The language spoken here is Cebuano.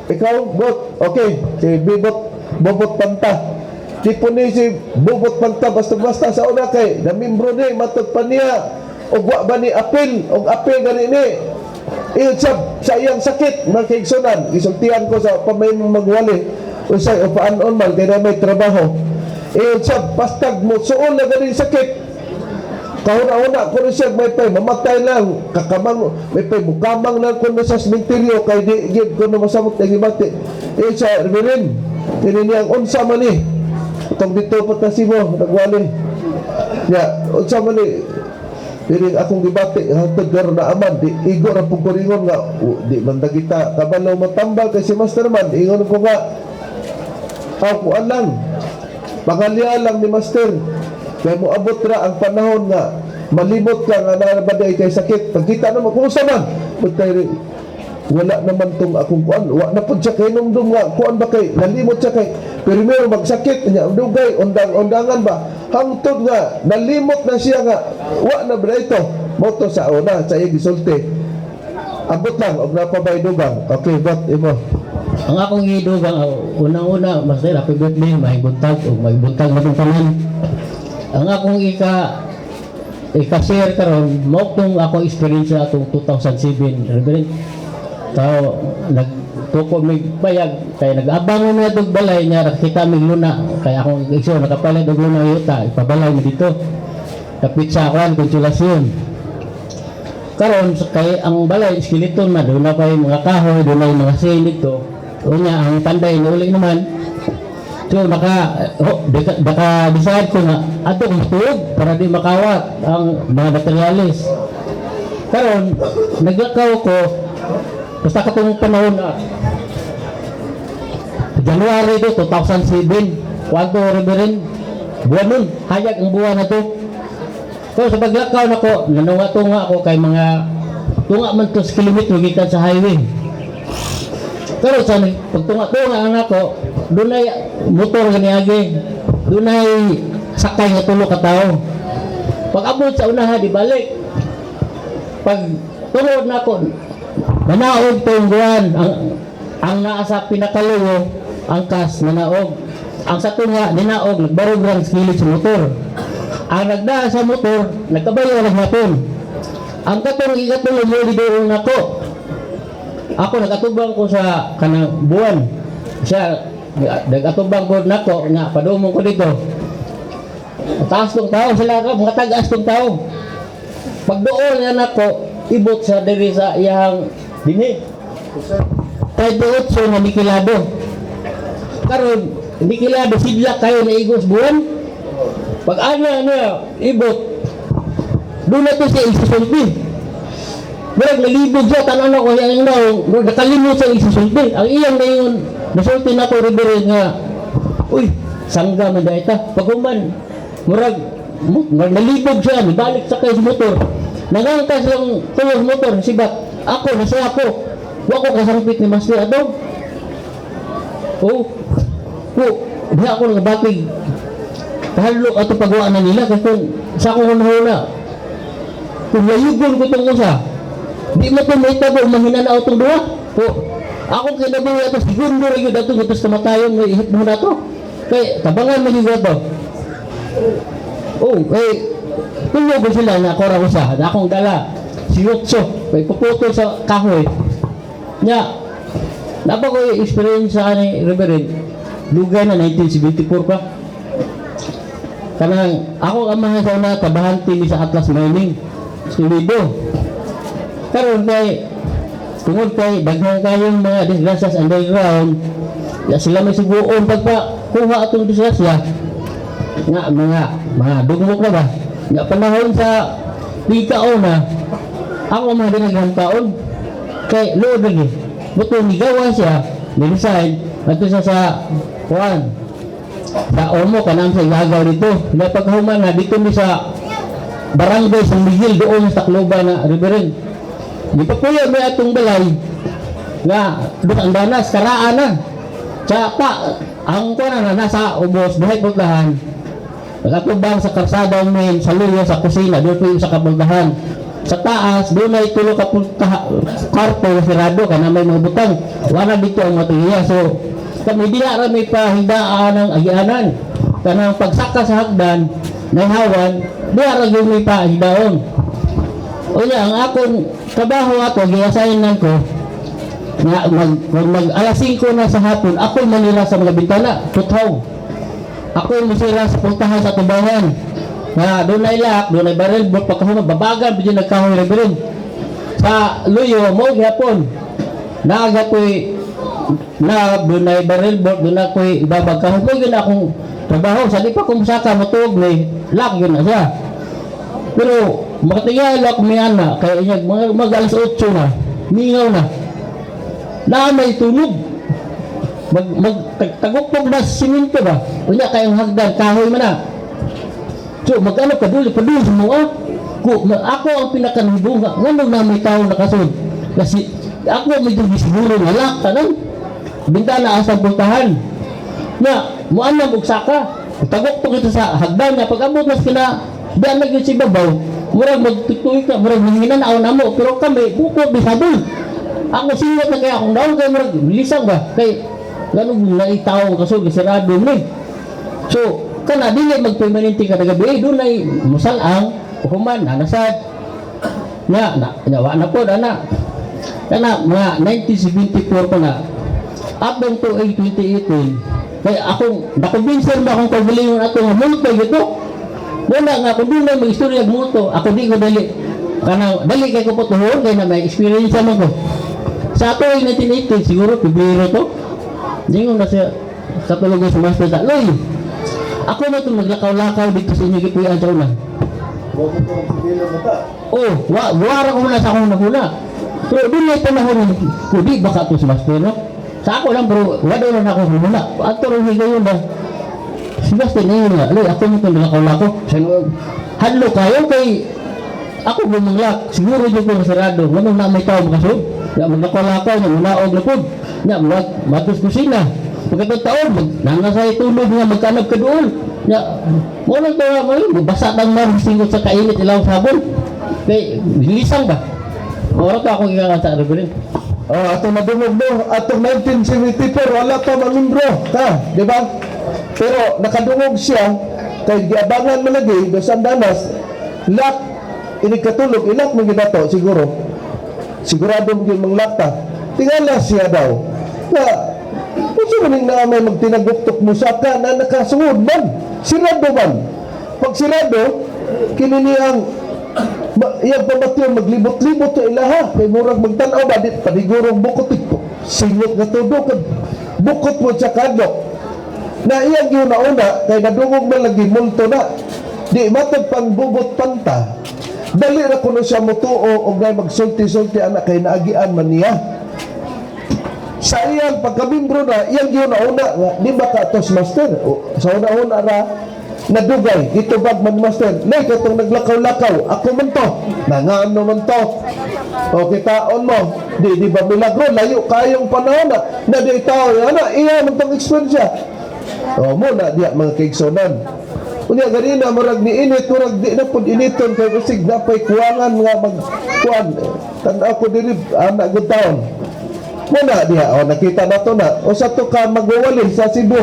Ikaw, Bot. Okay, si Bibot, Bobot Panta. Tipo ni si Bobot Panta basta-basta sa una kay namimbro ni matod pa niya og wa ba ni apil og apil gani ni. Iyon sa iyang sakit, mga kaigsunan, isultian ko sa pamay mong magwali. Usay o paanon man, kaya may trabaho. Iyon siya, bastag mo, suol na gani sakit. Kahuna-huna ko siya may pay, mamatay lang, kakamang, may pay, mukamang lang ko sa sementeryo, kay di, gid ko na masamot na gibati. Iyon siya, Reverend, kini niyang unsa man ni, itong dito patasimo, nagwali. Ya, unsa man ni, dili akong gibati hangtod karon na aman di igo ra pug kuringon nga di man ta kita kabalo matambal kay si master man ingon ko nga aw kuan lang pangalya lang ni master kay moabot ra ang panahon nga malimot ka nga naa ba day kay sakit pagkita naman kung sa man but wala naman tong akong kuan, wa na pud siya kay numdum nga kuan ba kay nalimot siya kay primero magsakit niya dugay undang-undangan ba hangtod nga nalimot na siya nga wa na ba ito moto sa una sa iya gisulti. Abot lang og napabay dugang. Okay, but imo. Ang akong gidugang, unang-una, Master, happy birthday, may buntag, o may buntag na itong tanan. Ang akong ika-share karon mao tong ako experience sa atong 2007, Reverend. Tao, nagtuko mig bayag, kay nag-abang mi atong balay niya, nakita mig luna, kay akong igsoon nakapalit og luna yuta, ipabalay mi dito. Kapit sa akuan, Konsolasyon. Karon kay ang balay skeleton na doon na pa yung mga kahoy, doon na yung mga sin dito. Unya ang panday uli naman. So naka oh, daka, daka decide ko nga adto kong tuog para di makawat ang mga materialis. Karon naglakaw ko basta katong panahon na January to 2007, kwanto, Reverend, buwan nun, hayag ang buwan na to. So sa paglakaw nako, nanunga-tunga ako kay mga tunga man to sa kilometro gikan sa highway. Pero sa pagtunga-tunga ang ako, dunay motor nga niagi. Dunay sakay nga tulo ka tawo. Pag abot sa unahan, di balik. Pag tungod nako, nanaog tong buwan ang naa sa pinakaluyo, ang kas nanaog. Ang sa tunga ninaog, nagbarog lang sa gilid sa motor. Ang nagdaan sa motor, nagkabayo lang hapon. Ang katong ikatulo mo doon nako. Ako nagatubang ko sa kanang buwan. Siya nagatubang ko nako nga padumong ko dito. Taas tong tao sila ka, mga tag-as tong tao. Pag doon nga nako, ibot sa diri sa iyang dinhi. Kay duot so nga nikilado. Karon nikilado sidlak kayo na igos buwan. Pag ana niya ibot, doon na to siya isusulti. Murag nalibog siya, tanan ako iyang naong, murag nakalimot siya isusulti. Ang iyang ngayon, nasulti na ko, Reverend, nga, "Uy, sangga man dahil ta." Pag human, murag, murag nalibog siya, nibalik sa kay sa motor. Nangangkas lang tulog motor, sibat. Ako, nasa ako. Wa ko kasangpit ni Master Adong. Oh, oh, di ako nagabatig. Kahadlok ato pagwa na nila kasi kung sa akong hunahuna, kung layugon ko itong usa, di mo ito mahitabo, mahina na itong duha. O, akong kinabuhi ato, segundo rin yun ato, ito sa kamatayon, may ihip mo na to. Kay, tabangan mo yung ato. Oh, kay, tulog ko sila na ako ra usa, na akong dala, si Yotso, kay puputol sa kahoy. Nya, napa ko experience sa ani, Reverend, lugay na 1974 pa. Kanang ako ang amahan sa una tabahante ni sa Atlas Mining. Sulido. Karon kay tungod kay daghan kayong mga disgrasya sa underground, ya sila may suguon pagpa kuha atong disgrasya nga mga dugmok na ba. Nga panahon sa pikaon na ako ang mga dinaghang taon kay luod lagi. Buto nigawa siya, ni-resign, adto siya sa kuan sa Omo kanang sa Igagaw dito. Napaghuman na dito mi sa barangay San Miguel doon sa Tacloban na, Reverend. Di pa puyo may atong balay nga doon ang danas karaan na. Sa pa ang kuan na nasa ubos buhay pultahan. Nagatubang sa karsada main sa luyo sa kusina doon po yung sa kapultahan. Sa taas, dunay tulo ka kwarto sirado kana may mga butang. Wala dito ang matuhiya. So, kami dila ra may pahigdaan ng agianan. Kanang pagsaka sa hagdan, nahawan, diha ra gyud may pahigdaon. Unya, ang akong trabaho ato, giassignan ko, nga mag alas 5 na sa hapon, ako manira sa mga bintana, puthaw. Ako musira sa pultahan sa tubangan. Nga dunay lock, dunay barrel bolt pagkahuman babagan bidyo nagkahoy reverend. Sa luyo mo gyapon. Naaga ko'y na dunay barrel bolt, dunay ko'y ibabag kahoy mo gyud akong trabaho sa di pa ko musaka motuog ni lock yun na siya. Pero makatingala ako may ana kay inyag mga mag alas 8 na, mingaw na. Na may tunog. Mag mag tagupog na sa simento ba? Unya kay ang hagdan kahoy man na. So mag-ano ka duli padul sa mga ko ako ang pinakanahibunga nganong na may tao nakasud kasi ako medyo gisiguro nga lock tanan bintana asa pultahan na muanam og saka tagok to kita sa hagdan na pag abot mas kina daan na gyud si babaw, murag magtutuy ka, murag manghina na namo, pero kami buko bisabol. Ako singot na kaya akong daon kay murag lisang ba kay ganun na tao kasud sirado ni. So kana dili magpermanente kada gabi, dunay musal-ang human nanasad na na na wa na pod ana kana mga 1974 pa na up to 2018 kay akong nakumbinser ba akong kaugalingon ato nga multo gito muna nga kung doon may istorya og multo ako di ko dali kanang dali kay ko putuhon kay na may experience man ko sa ato ay 1980 siguro Pebrero to. Dingon na siya katulog sa master sa Loy, ako na itong maglakaw-lakaw dito sa inyo gipuy-an sa una. Oh, wa wara ko na sa akong nahuna. Pero doon may panahon nga kundi baka to si master, no? Sa ako lang pero wala na ako huna. Ato ro higayon ba? Si master ngayon nga, Loy, ako mo itong maglakaw-lakaw. Sa hadlo kayo kay ako bumanglak, siguro dyan ko sarado, nganong na may tao makasud. Ya maglakaw-lakaw, nga munaog na pod. Ya mag matos kusina. Pagkatong taon, mag nangasay tulog nga magkanab ka doon. Ya, mo lang to mo basa tang mar singot sa kainit ilaw sabon. Kay lisang ba? Ora to ako gikan sa Reverend. Oh, atong nadungog no, atong 1974 wala pa mamimbro ka, di ba? Pero nakadungog siya kay giabangan man lagi do sa Andanas, lock inig katulog ilak man gyud ato siguro. Sigurado mo gyud manglakta. Tingala siya daw. Na unsa man ning naa may magtinaguktok mo saka na nakasungod man, sirado man. Pag sirado, kini niyang iyang pamatyon maglibot-libot sa ilaha kay murag magtan-aw ba di panigurong bukot ito singot nga tudo kag bukot mo sa kadlok na iyang giuna-una kay nadungog man lagi multo na di matod pang bubot panta dali ra kuno siya motuo og nay magsulti-sulti ana kay naagian man niya sa iyang pagkamimbro na iyang giuna-una nga di ba ka tos master? O, sa una-una ra nadugay gitubag man master nay katong naglakaw-lakaw ako man to nangano man to o kitaon mo di di ba milagro layo kayong panahon na na di tao ana iya man tong experience o mo na diya mga kaigsonan. Unya ganina murag ni init, murag di na pud initon kay basig napay kuwangan nga mag kuan tan-aw ko diri ana gud taon. Muna diha, o nakita na to na. O sa to ka magwawali sa Cebu.